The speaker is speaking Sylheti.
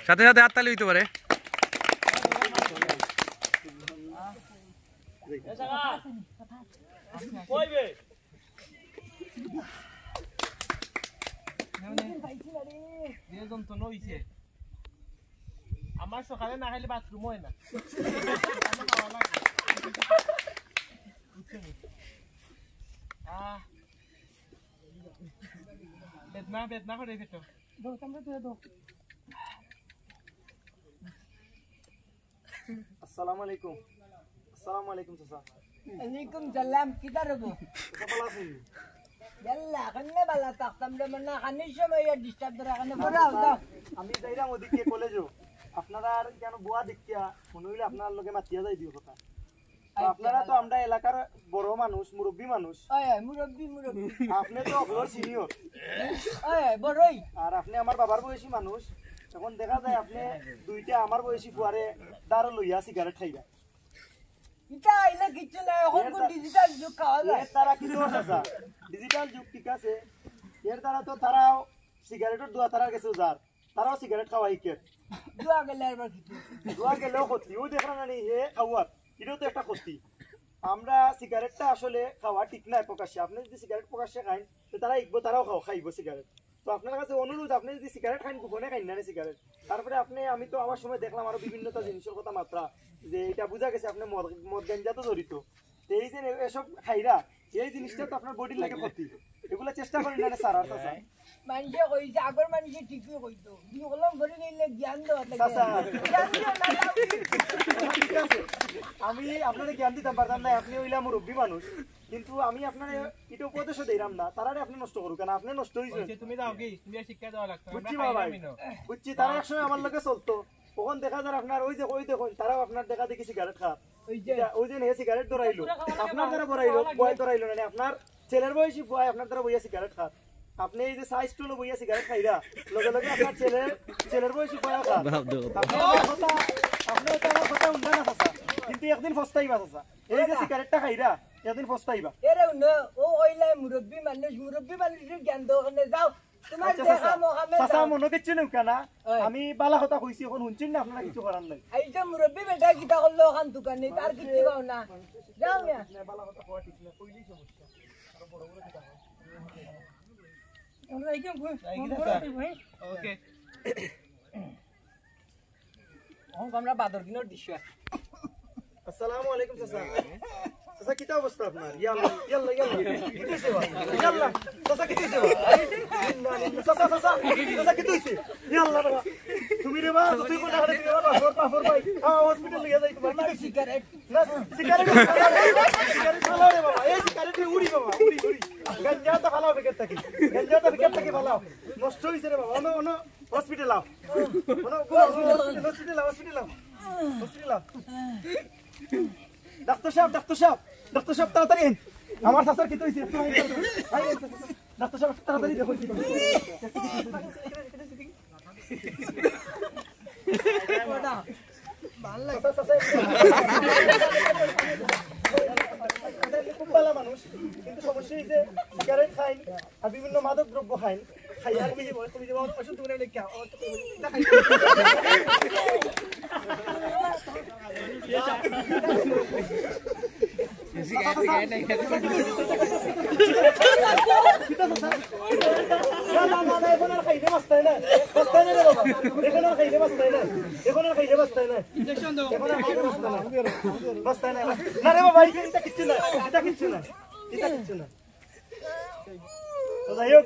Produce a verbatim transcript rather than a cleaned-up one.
সাথে সাথে হাততালি হইতে পারে। আমার সকালে না খাইলে বাথরুম হয় না। আহ, বেদনা বেদনা করে পেটো। আসসালামু আলাইকুম। আসসালামু আলাইকুম চাচা। ওয়ালাইকুম সালাম, কিতা রে বা? চাচা ভালা আছইন? ইয়াল্লা, কেনে ভালা থাকতাম রে, মানে, খানির সময় ডিস্টার্ব ধরে, কেনে বড় হও, যাও। আমি যাইরাম ওদিকে কলেজো। আপনারার কেনে বওয়া দেখিয়া মনে অইলো আপনারার লগে মাতিয়া যাই দুই কথা। তো আপনারা তো আমরা এলাকার বড় মানুষ, মুরব্বি মানুষ। অয়, অয়, মুরব্বি, মুরব্বি। আপনে তো অকলর সিনিয়র। অয়, অয়, বড়ই। আর আপনে আমার বাবার বয়সী মানুষ। এখন দেখা যায় আপনে দুইটা আমার বয়সী ফুয়ারে দাঁড় লইয়া সিগারেট খাইরা। ইটা আইলে কিচ্ছু না, এখন এর কোন দ্বা-, ডিজিটাল যুগ খাওয়া যায়। এর দ্বারা কি দোষ আছে? ডিজিটাল যুগ ঠিক আছে, এর দ্বারা তো তারাও সিগারেটর দোয়া তারার গেছেও যার। তারাও সিগারেট খাওয়া হিকের। দোয়া গেলে আরবার কিতা? দোয়া গেলেও ক্ষতি, ও দেখরা না নি হে খাওয়ার, ইটাও তো একটা ক্ষতি। আমরা সিগারেটটা আসলে খাওয়া ঠিক নায় প্রকাশ্যে। আপনে যদি সিগারেট প্রকাশ্যে খাইন, তে তারা হিকবো, তারাও খাও-, খাইবো সিগারেট। তো আপনার কাছে অনুরোধ, আপনে যদি সিগারেট খাইন, গোপনে খাইন না নি সিগারেট। তারপরে আপনে, আমি তো আওয়ার সময় দেখলাম আরো বিভিন্নতা জিনিসর কথা মাতরা, যে ইটা বুঝা গেছে আপনে মদ, মদ গাঞ্জা তো জড়িত। তো এই যে এসব খাইরা, এই জিনিসটা তো আপনার বডির লাগি ক্ষতি। এগুলা চেষ্টা করি না রে স্যার, আর চাচা। মানষে কইছে, আগর মানষে ঠিকই কইতো। দুই কলম ভরি গেলে জ্ঞান দেওয়া লাগে। চাচা। জ্ঞান দিও না, লাভ কি? ঠিক আছে, আমি আপনারে জ্ঞান দিতাম পারতাম না, আপনে অইলা মুরব্বি মানুষ। কিন্তু আমি আপনারে ইটা উপদেশও দিরাম না, তারারে আপনে নষ্ট করুক, কারণ আপনে নষ্ট অইছেন। ওই যে তুমি যাও কি? তুমি আর শিক্ষা দেওয়া লাগতো না। বুঝছি আমরা বাবা, খাইলামই না। বুঝছি, তারা একসময় আমার লগে চলতো, অখন দেখা যার আপনার ওই যে, ওই দেখইন, তারাও আপনার দেখা দেখি সিগারেট খার। ওই যে। ইটা, ওই যে নে সিগারেট ধরাইলো। আপনার দ্বারা বড়াইলো, বয় ধরাইলো না, আপনার ছেলের বয়সী বয় আপনার দ্বারা বইয়া সিগারেট খার। আপনে এই যে সাইজ টুলো বইয়া সিগারেট খাইরা, লগে লগে আপনার ছেলের, ছেলের বয়সী বয় খার। বাপ রে বাপ। আপনে আমার কথা, আপনে তো আমার কথা হুনরা না চাচা, কিন্তু একদিন পস্তাইবা চাচা। এই যে সিগারেটটা খাইরা, একদিন পস্তাইবা। এরে হুনো, ও অইলে মুরব্বি মানুষ, মুরব্বি মানুষর জ্ঞান দেওয়া অখানে যাও। তোমার আচ্ছা, দেখা চাচা, মোহামের চাচা, যাও। মনো কিচ্ছু নেউক্কা না। ওই। আমি বালা কথা কইছি, অখন হুনছইন না, আপনারা কিচ্ছু করার নাই। এই যে মুরব্বি বেটা কিতা করলো অখান দোকানে, তার কিচ্ছু পাও না। যাও মিয়া। না, বালা কথা কওয়া ঠিক না, কইলেই সমস্যা। আরো বড় বড় কথা হয়। আমরা এই যে ওকে। অখন আমরা বাদর দিনর দৃশ্য। আসসালামু আলাইকুম চাচা। চাচা, কিতা অবস্থা আপনার? ইয়াল্লা, ইয়াল্লা, ইয়াল্লা। কিতা অইছে বা? ইয়াল্লা, চাচা, কিতা অইছে বা? ইন্না লিল্লাহ। চাচা, চাচা, চাচা, কিতা অইছে? ইয়াল্লা বাবা। তুমি রে বা, তুই কোন জায়গায়, তুমি রে বা, বাফর, বাফর ভাই। আ, হসপিটাল লইয়া যাই তোমার। কিতা অইছে? সিগারেট। না, সিগারেট ফালাও রে। সিগারেট ফালাও রে বাবা। এই সিগারেট রে উড়ি বাবা, উড়ি, উড়ি। গাঞ্জা তো ফালাও প্যাকেট থাকি। গাঞ্জা তো প্যাকেট থাকি ফালাও। নষ্ট অইছে রে বাবা। অনো, অনো, হসপিটাল আও। অনো, অনো, হসপিটাল, হসপিটাল আও, হসপিটাল আও। হসপিটাল আও। Doctor sub, doctor sub, doctor sub, তাড়াতাড়ি আইন। আমার চাচার কিতা অইছে? আইন, আইন, আইন, ডাক্তার সাব, তাড়াতাড়ি দেখো। চাচা, চাচা, খুব ভালা মানুষ, কিন্তু সমস্যা অইছে সিগারেট খাইন আর বিভিন্ন মাদক দ্রব্য খাইন। খাইয়া আর তুমি যে বলো, তুমি যে বলো, ওষুধ তুমি লেখা, ও তো তুমি না খাই। না, না, না, না, এখন আর খাইলে বাঁচতায় না। বাঁচতায় না রে বাবা। এখন আর খাইলে বাঁচতায় না। এখন আর খাইলে বাঁচতায় না। ইনজেকশন দাও। এখন আর খাইলে বাঁচতায় না। বাঁচতায় না। না রে বাবা, এটা, এটা কিচ্ছু না। এটা কিচ্ছু না। এটা কিচ্ছু না। তো যাই হোক,